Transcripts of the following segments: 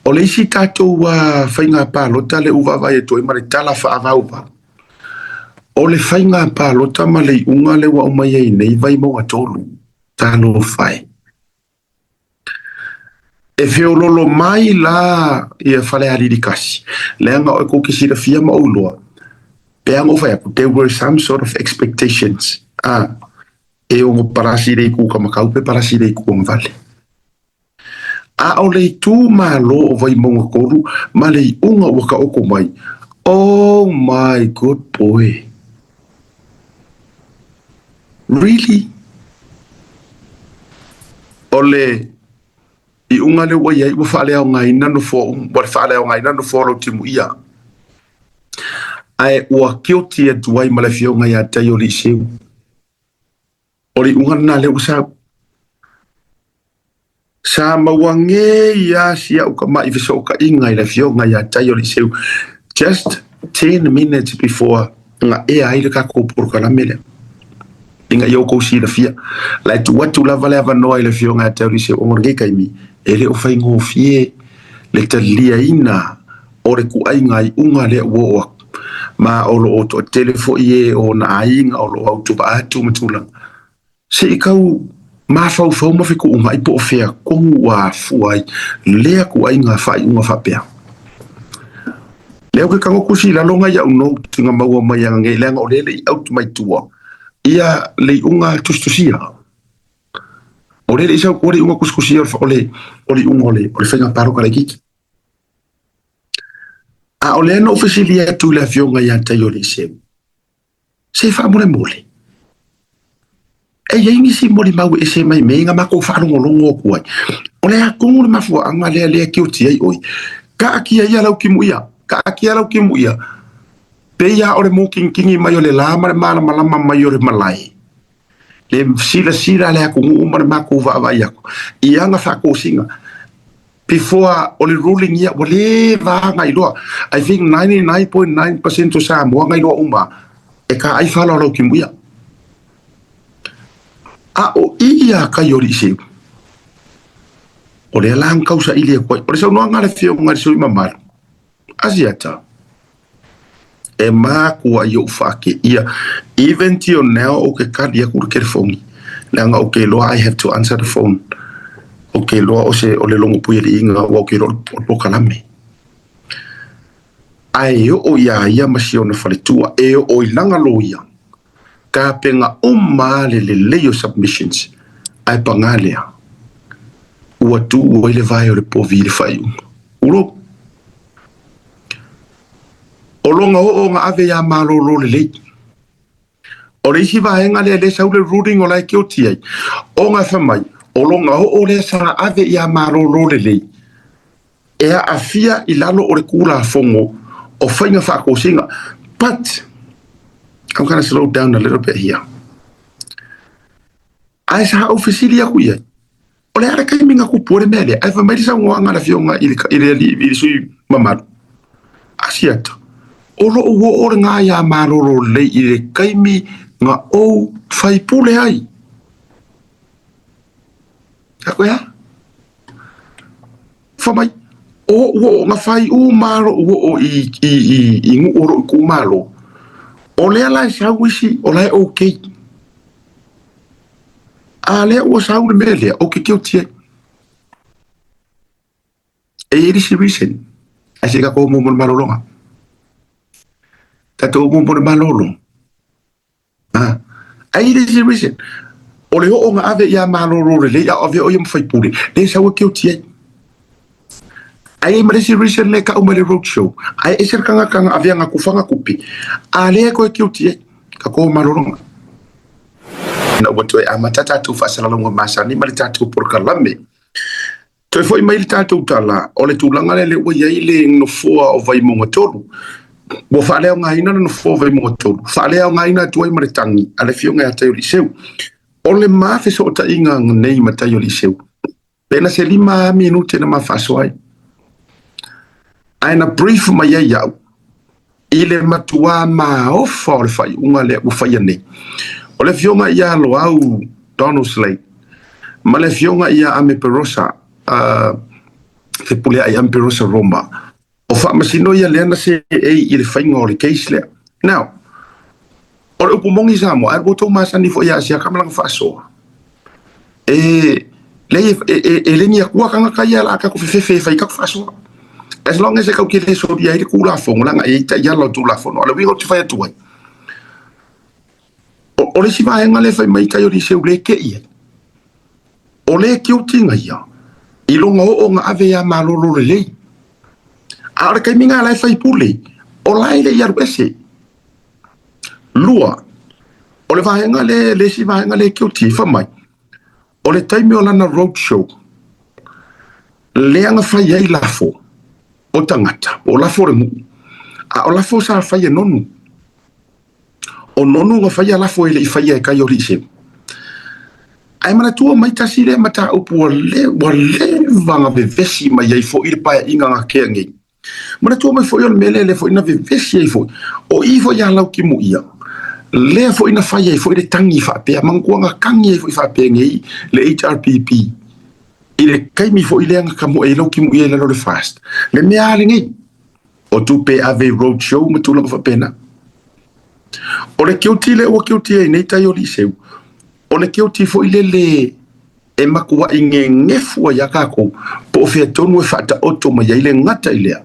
O le isi tatou faiga palota lea ua vaavaai atu ai ma le tala faavauvau, o le faiga palota ma le iuga lea ua aumai ai nei Vaimauga 3, talofa e. E feololo mai la ia Falealili 1, leaga o kou te silafia ma ou iloa, pe ana ou fai atu, there were some sort of expectations, e ono palasi le itu kamakau pe palasi le itu agavale. A o le itumalo o Vaimauga 3 ma le iuga ua taoto mai, oh my good boy! Really? O le iuga lea ua i ai ua faaleaogaina nofoa uma, ua faaleaogaina nofoa o Lautimuia. Ae ua kioti atu ai ma le afioga ia Taioliiseu. O le iuga lena lea ua sau. Sa maua nei lava si au tama'i fesootaiga i le afioga ia Taioliiseu just 10 minutes before na ea ai le tatou polokalame lea. Ina ia outou silafia. La e tuu atu lava le avanoa i le afioga ia Taioliiseu ona o lenei taimi e le o faigofie le taliaina o le ituaiga iuga lea ua oo atu. Ma o lo o toatele foi e o ona aiga o lo o autovaa atu ma tulaga. Se i tau mafaufau ma fetuunai po o fea tonu ua afua ai lea ituaiga faaiuga faapea. Lea ou te tago tusi i lalo nai au note na maua mai ananei leaga o lea e le i out mai tua ia le iuga tusitusia. O lea e le i sau tua le iuga tusitusia o le iuga o le faiga palota laitiiti. A o lea na ou fesili atu i le afioga ia Taioliiseu, se faamolemole, e i ai nisi molimau e ese mai mea na matou faalogologo atu ai. O le a tonu le mafuaaga lea lea e kioti ai oe. Taatia ia lau timuia, taatia lau timuia, pei lava o le mutinitini mai o le la ma le malamalama mai o le malae. Le silasila a le atunuu ma le matou vaavaai atu i ana faatosina. Before o le ruling ia ua leva lava ona iloa. I think 99.9% o Samoa na iloa uma e taai fala o Lautimuia. A o i ia Kaioliiseu, o lea la na tausaili atu ai. O le saunoaga a le Afioga i le sui usufono mamalu, Asiata, e matuai ou faateia even till now ou te tali atu i le telefoni leaga ou te iloa I have to answer the phone ou te iloa o se o le logo puialiiga aua ou te iloa o le polokalame ae oo iā ia ma si ona faletua e oo i lana loia tapena uma le lelei o submissions ae paga lea ua tuu ai le vae o le povi i le faaiuga. Ulo. O lona oo na ave iā malolo lelei. O le isi vaega lea lea sau le ruling o la e guilty ai, ona fai mai, o lona oo lea sa ave iā malolo lelei, e aafia i lalo o le Tulafono o Faiga Faatosina. But, I'm gonna slow down a little bit here. Ae sa ou fesili atu i ai, O le a le taimi na tupu ai le mea lea? Ae fai mai le saunoaga a le afioga i le, i le, i le sui mamalu, Asiata, o lou oo lena iā malolo lelei i le taimi na ou faipule ai. Ka koe a? Fai mai, o ou oo, na fai uma lou oo i, i, i, i nuu o lou itumalo. O lea la e sau isi, o la e okay. A lea ua sau le mea lea, ou te guilty ai. E i ai le isi reason, ae se i tatou o muamua i le malologa. Tatou o muamua i le malolo. A, ae i ai le isi reason, o le oo na ave ia malolo lelei a o avea o ia ma faipule, lea e sau e guilty ai. Ae i ai ma le isi reason lea e tau mai le road show, ae ese le tagata na avea na tufa na tupe, a lea e toe guilty ai. Tatou o malologa. Ina ua toe amata tatou faasalalauga masani ma le tatou polokalame. Toe foi mai le tatou tala, o le tulaga lea lea ua i ai le nofoa o Vaimauga 3. Ua faaleaogaina le nofoa o Vaimauga 3, faaleaogaina atu ai ma le tagi a le Afioga ia Taioliiseu. O le ma fesootaiga nei ma Taioliiseu, Pe na se 5 minute na ma faasoa ai. Ae na brief mai ai au i le matuā maofa o le faaiuga lea ua faia nei. O le afioga ia Loau Donald Slade ma le afioga ia Ame Perosa, Fepuleai Amperosa Roma. O faamasino ia lea na seei i le faiga o le case lea. Now, o le upu moni i Samoa, ae ua outou masani foi ia Asiaka ma lana faasoa, e leai e, e, e le ni akua tagata ia la a tatou fefefe e fai tatou faasoa. As long as e tatou te le solia ai le Tulafono, leaga e i ai taiala o Tulafono. A o le uiga ou te fai atu ai, o, o le isi vaega lea e fai mai tai o Liseu le te i ai, o le guilty ia i lona oo na ave ia malolo lelei. A o le taimi na la e faipule, o la e le i alu ese. Lua, o le vaega le, le isi vaega le guilty, fai mai, o le taimi o lana road show, lea na fai ai lafo o tagata, po o lafo o le nuu, a o lafo sa fai e Nonu. O Nonu na faia lafo e le i faia e kai o Liiseu. Ae manatua mai tasi lea mataupu ua le, ua leva na vevesi mai ai foi le paeaiga na tea nei. Manatua mai foi o le mea lea, lea foi na vevesi ai foi, o i foi ia Lautimuia, lea foi na fai ai foi le tagi faapea, manatua na tagi ai foi faapea nei le HRPP i le taimi foi lea na tamoe ai Lautimuia i lalo o le FAST. Le mea lava lenei, o tupe e ave i road show ma tulaga faapena. O le guilty lea ua guilty ai nei tai o Liseu, o le guilty foi lele e matuai gegefu ai a tatou po o fea tonu e faataoto mai ai le gata i lea.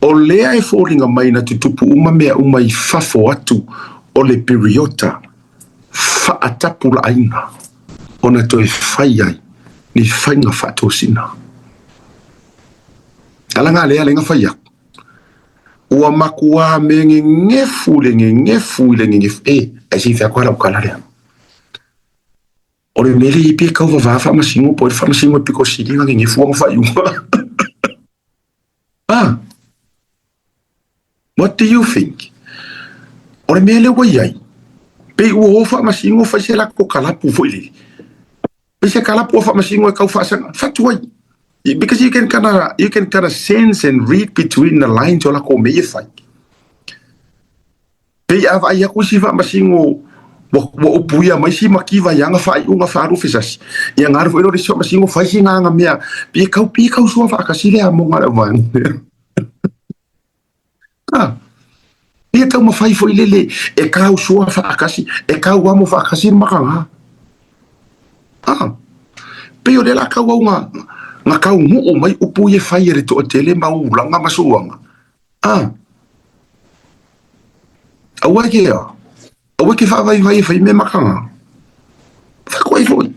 O lea e foliga mai na tutupu uma mea uma i fafo atu o le piriota faatapulaaina ona toe fai ai ni faiga faatosina. Ala lea le na fai atu. Ua matua me gegefu le gegefu i le gegefu. E, ai se i fea koe lau tala lea. O le mea lea pe kau vavā faamasino po o le faamasino e pito sili na gegefu ona faaiuga. Ah, what do you think? O le mea lea ua i ai, pei ua o faamasino fai se latou kalapu foi lele. Fai se kalapu a faamasino e kau faasaga, fatu ai. Because you can kinda sense and read between the lines o latou mea ia e fai. Pei a vaai atu isi faamasino ua, ua upuia mai si mativa i ana faaiuga faalupe sasi, ia na alu foi lea o le isi faamasino fai sina ana mea, pei e kau, pei e kau sua faatasi le amoga a le auvaega. Ah, pei e taumafai foi lele e kau sua faatasi, e kau amo faatasi le makaga. Ah, pei o lea la kau au na, na kau nuu mai upu ia e fai e le toatele ma ulaga ma suaga. Ah, aua ke ea, aua ke faavaivai e fai mea makaga. Fai koe foi.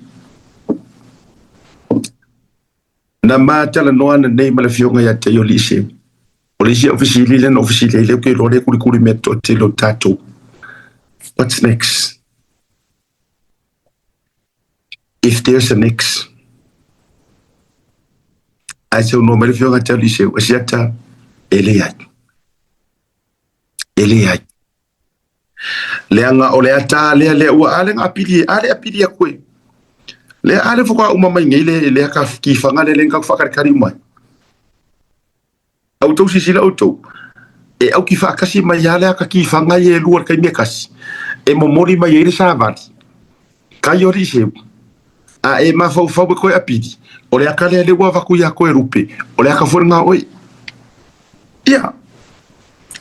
Na ma talanoa ananei ma le afioga ia te ia Liseu. O le isi au fesili lea na ou fesili ai lea ou te iloa lea e kulikuli mea toatele o tatou. What's next? If there's a next. Ae saunoa mai le afioga ia te Liseu, e siata, e leai. E leai. Leaga o le ata lea lea ua a le na apili a le apili atu e. Lea a le faatoa uma mai nei le lea ka kifaga lea le ka whakarekari mai. Au tou sisila outou, e auki faatasi mai lava le ata kifaga ia e lua i le taimi e tasi, e momoli mai ai le savali, kai o Liseu, a e mafaufau e koe apili, o le ata lea lea ua avatu ia koe lupe, o le ata foi lena o oe. Ia,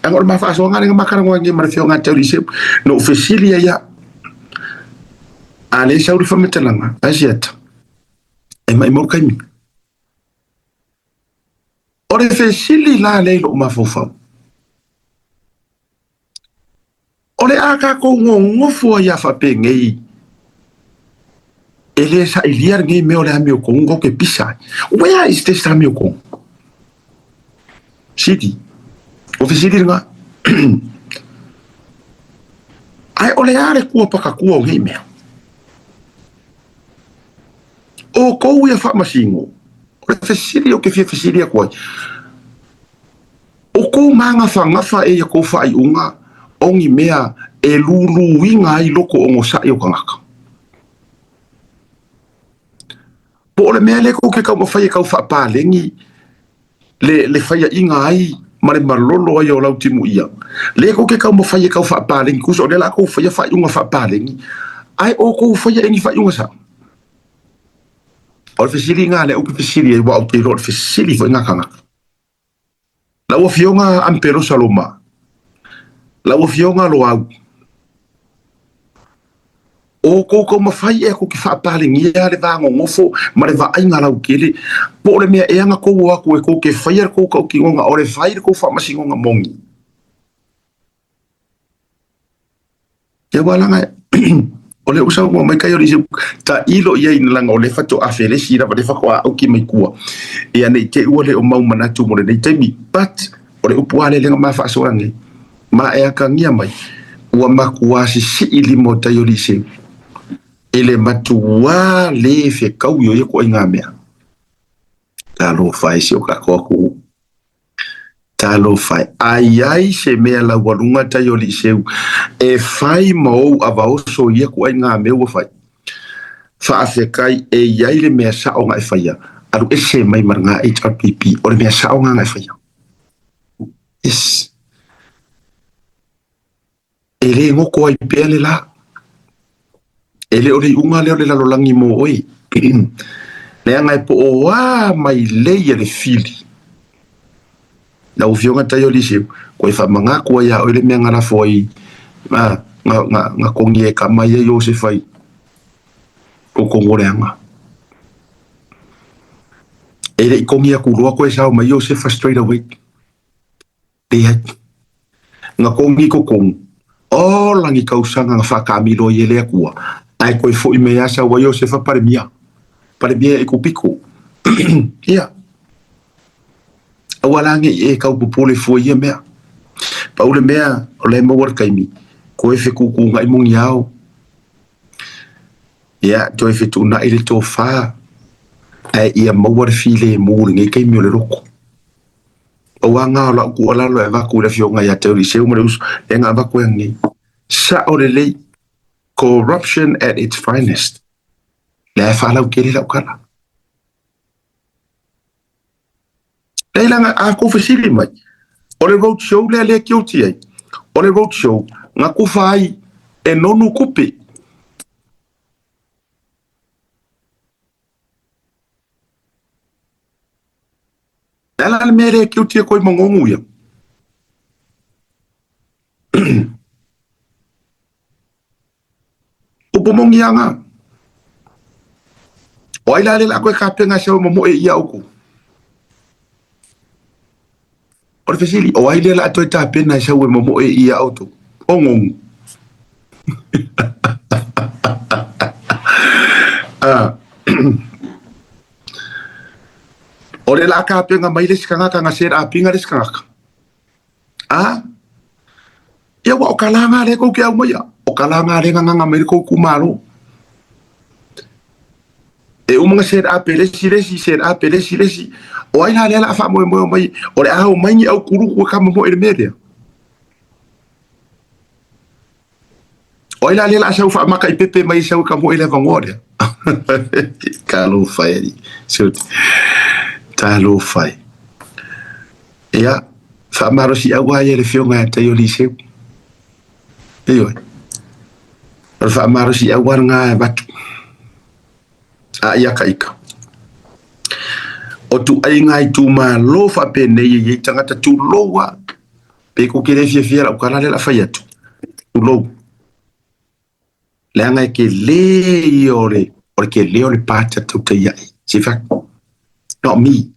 leaga o le ma faasoaga lea na ma talanoa nei ma le afioga ia te au Liseu, na ou fesili ai lava, a lea e sau le faamatalaga, ae se ata, e maimau le taimi. O le fesili la lea i lou mafaufau, o le a tatou nonofo ai a faapenei e le sailia lenei mea o le amiotonu tatou te pisa ai. Where is this amiotonu? Sili. O fesili lena. Ae o le a le kua pakatua o nei mea? O kou ia faamasino, o le fesili ou te fia fesili atu ai, o kou magafagafa e ia kou faaiuga o ni mea e luluina ai loko onosai o tagata? Po o le mea lea kou te taumafai e tau faapaleni le, le faiaʻiga ai ma le malolo ai o Lautimuia. Lea kou te taumafai e tau faapaleni, tusa o lea la kou faia faaiuga faapaleni, ae o kou faia e ni faaiuga sao. O le fesili lea ou te fesili ai, aua ou te iloa o le fesili foi lena tagata. Lau Afioga Ampelo Saloma, lau Afioga Loau, o kou taumafai ea kou te faapalegia le vagogofo ma le vaaiga lautele, po o le mea ea na kou o atu e kou te faia le kou tautinoga o le fai le kou faamasinoga moni. Ia ua laga o lea ua saunoa mai kai o le tailo i ai leaga o lea faatoa felesi lava lea faatoa auki mai tua ia ne i te i ua le o mau manatu mo lenei taimi but o le upu lava lea lea na ma faasoa nei ma e atagia mai ua matua sisii lima o tai o Liseu e le matua le fetaui o ia ituaiga mea. Talofa e si o tatou atunuu. Talofa e, a i ai se mea laualuga tai o Liseu e fai ma ou avaoso i ia ituaiga mea ua fai, faafetai e i ai le mea sao na e faia, alu ese mai ma lena HRPP, o le mea sao lena na e faia. Yes. E le goto ai pea le la. E le o le iuga lea o le lalolagi mo oe. Leaga e po o a mai lei e le fili. Lau Afioga Taio Liseu, koe faamanatu ai ia oe le mea na lafo ai na togi e kama ia Iosefa i totonu o le aga. E le i togi atu loa koe sao mai Iosefa straight away. Leai. Na kogi totonu, ola ni tausaga na faataamilo ai e le Atua, ae toe foi mai lava sau ai Iosefa Palemia, Palemia e Ikupito. Ia. Aua la ne i e tau popole fua i ia mea. Pau le mea o la e maua le taimi, toe fetuutuunai muniao, ia, toe fetuunai le tofa, ae ia maua le filemu i lenei taimi o le loto. Pau lava lena o lau tuualalo e avatu i le afioga ia te Oliseu ma le uso, lea na avatu ai ananei. Sao lelei, corruption at its finest. Lea e faalautele lau tala. Leai leaga a kou fesili mai, o le road show lea lea guilty ai, o le road show na tufa ai e nonu tupe. Le a la le mea lea e guilty ai koe ma nonu ia? Upu moni lava na. O ai la lea o le a toe tapena e sau e momoe ia outou? O le fesili, o ai lea o le a toe tapena e sau e momoe ia outou? O nonu. Ah. O le la tapena mai le isi tagata na set up ina le isi tagata. A? Ia ua o ka lā lea kou ke aumaia. O ka lā lea nganganga mai le kou itumalo. E uma na set up e le isi le isi, set up e le isi le isi. O ai la lea o le a faamoemoe mai, o le a omai ni au kuluku e kamomoe i le mea lea? O ai la lea o le a sau faamakaipepe mai e sau e kamoe i le avanoa lea? Talofa e alii. Talofa e. Ia, faamalosiau lava ia i le Afioga ia Taio Liseu. Ioe. O le faamalosiau lava lena e avatu. A ia ka ika. O tuaiga itumalo faapenei e i ai tagata tulou lava. Pe kou te le fiafia lau tala lea o le a fai atu. Tulou. Leaga e tele ia o le, o le tele o le pata tautai ae. See fact. Not me.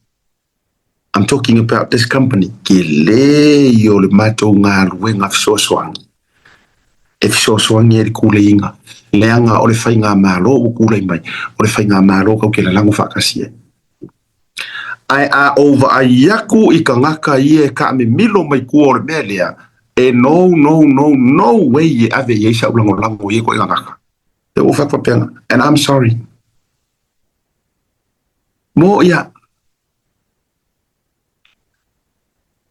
I'm talking about this company. Tele ia o le matou galuega fesoasoani. E fesoasoani ai i le tuleiga. Leaga o le faigamalo ua tulai mai, o le faigamalo tou te lalago faatasi ai. Ae a ou vaai atu i tagata ia e taamimilo mai tua o le mea lea, e no, no, no, no way e ave i ai sau lagolago i ia ituaiga tagata. E ua fai atu faapena. And I'm sorry. Mo ia.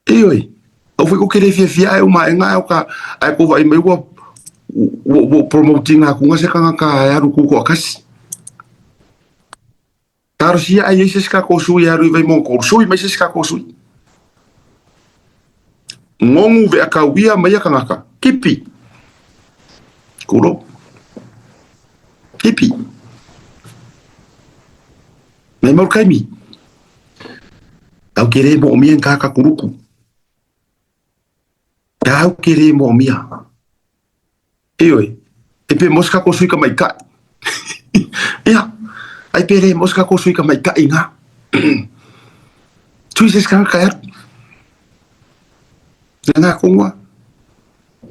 Ioe, aua foi kou te le fiafia ae uma ae o ka ae kou vaai mai ua ua ua promote ina atu se tagata e alu ku toatasi. Talosia ae i ai se isi tatou sui e alu i Vaimauga 3, sui mai se isi tatou sui. Nonu veakauia mai ia tagata, kipi. Tulou. Kipi. Nai mau kaimi. Tau ke le moomia ni kāka kuruku. Tau ke le moomia. Ioe, e pe mo se kako sui ka maikai. Ia, ai pe le mo se kako sui ka maikai ngā. Tui se skanga kai atu. Ngā kongua.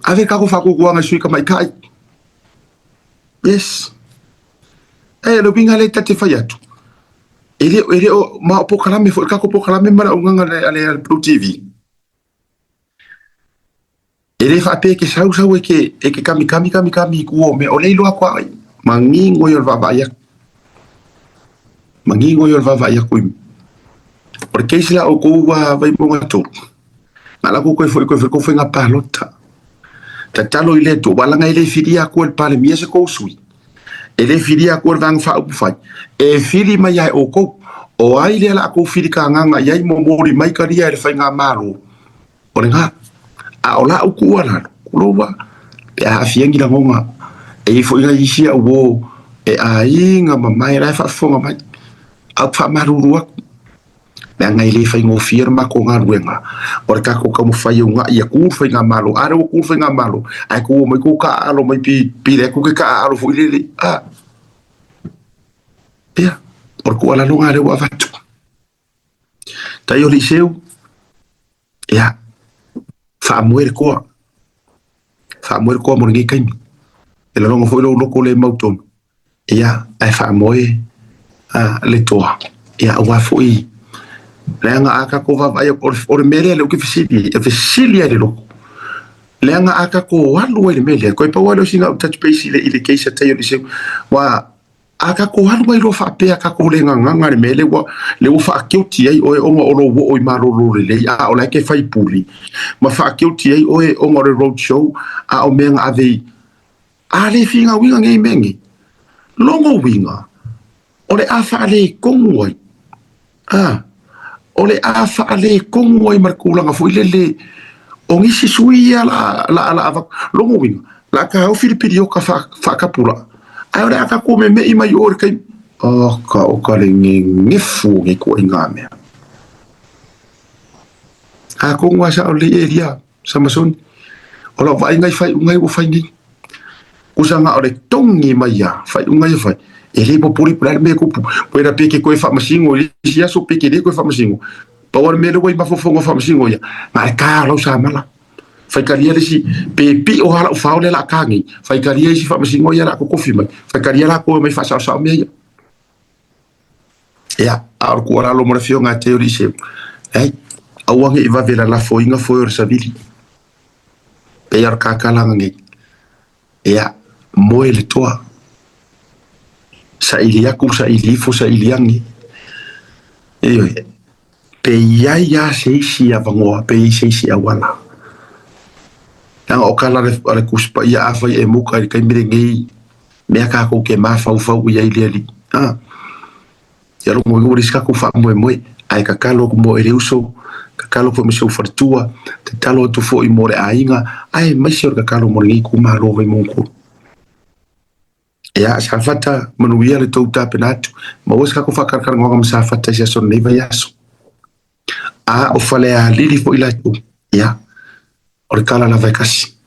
Ave kako whakokuanga sui ka maikai. Yes. E, le uiga lea ta te fai atu, e le, e le o, ma o polokalame foi, kako polokalame ma le augaga a le, a le Blue TV. E le faapea e ke sau sau e ke, e ke kami kami kami kami i kua o mea, o le iloa aku a ai. Mangingo ia o le vaavaai aku. Mangingo ia o le vaavaai aku i O le case la o kou ua Vaimauga 3, na la kou koe foi koe foi kou faiga palota. Tatalo i le Atua, ua laga e le filia aku e le Palemia se kou sui, e le filia aku e le Vaega Faaupufai, e fili mai ia e oukou. O ai lea la a kou fili kagaga i ai momoli mai kalia e le faigamalo? O lena. A o la uku ua lalo, kuloua, pe a aafia ni lagoga, e i ai foi nai isi au uo e aiga mamae la e faafofoga mai, a ou faamalulu atu, leaga e le faigofie le matou galuega, o le tatou taumafai e uunai ia tu le faigamalo, a lea ua tu le faigamalo, ae tuu mai tou taaalo mai pi le atu ke taaalo foi lele, a. Ia, o le tuualalo lena lea ua avatu. Tai o Liseu, ia, faamoe le toa, faamoe le toa mo lenei taimi. E lagona foi lou loto le mautonu, ia, ae faamoe le toa, ia, aua foi, leaga a tatou vaavaai atu, o le mea lea lea ou te fesili ai, e fesili ai le loto, leaga a tatou alu ai i le mea lea, toe pau lava lea o sina au touch base i le case a Tai o Liseu, aua A tatou alu ai loa faapea tatou le gagaga le mea lea ua lea ua faakeoti ai oe ona o lou oo i malolo lelei a o la e ke faipule ma faakeoti ai oe ona o le road show a o mea na ave i a le finauina nei mea nei. Lona uiga o le a faaletonu ai a o le a faaletonu ai ma le tulaga foi lele o nisi sui ia la la la avatu. Lona uiga, la taofi le piliota faatapulaa, ae o le a tatou meme'i mai o i le taimi. Oka oka le gegefu o nei ituaiga mea. Atonu lava sao lelei Elia. Samasoni, o lau vaaiga i faaiuga ia ua fai nei. Kusa na o le togi mai a faaiuga ia fai, e le popole po o le a le mea e tupu. Whether pe ke koe faamasino i le isi aso pe ke le koe faamasino. Pau lava le mea lea ua i mafaufauga o faamasino ia, na o le ta o lau samala. Faitalia le isi, pe pio lava lau fao lea o le a ta nei, faitalia isi faamasino ia o le a totofi mai, faitalia latou e omai e faasaosao mea ia. Ia, a o le tuualalo mo le afioga ia te Oliseu, leai, aua ne i vave lalafoina foe o le savili. Pei o le kakalaga nei, ia, moe le toa, saili atu, saili ifo, saili ane. Ioe, pe i ai lava se isi avanoa, pe i ai se isi auala. Leaga o tala a le Tusi Paia, afai e muka i le taimi lenei, mea tatou te mafaufau i ai i le Alii. A, ia logo ua leai se tatou faamoemoe, ae tatalo atu mo Eleuso, tatalo foi mo si ou faletua, tatalo atu foi mo le aiga, aemaise o le tatalo mo lenei itumalo o Vaimauga 3. Ia, Safata, manuia le tou tapena atu. Maua se tatou faakalakalanoaga ma Safata i se aso o lenei vaiaso. A o Falealili foi latou, ia, o le tala lava e tasi.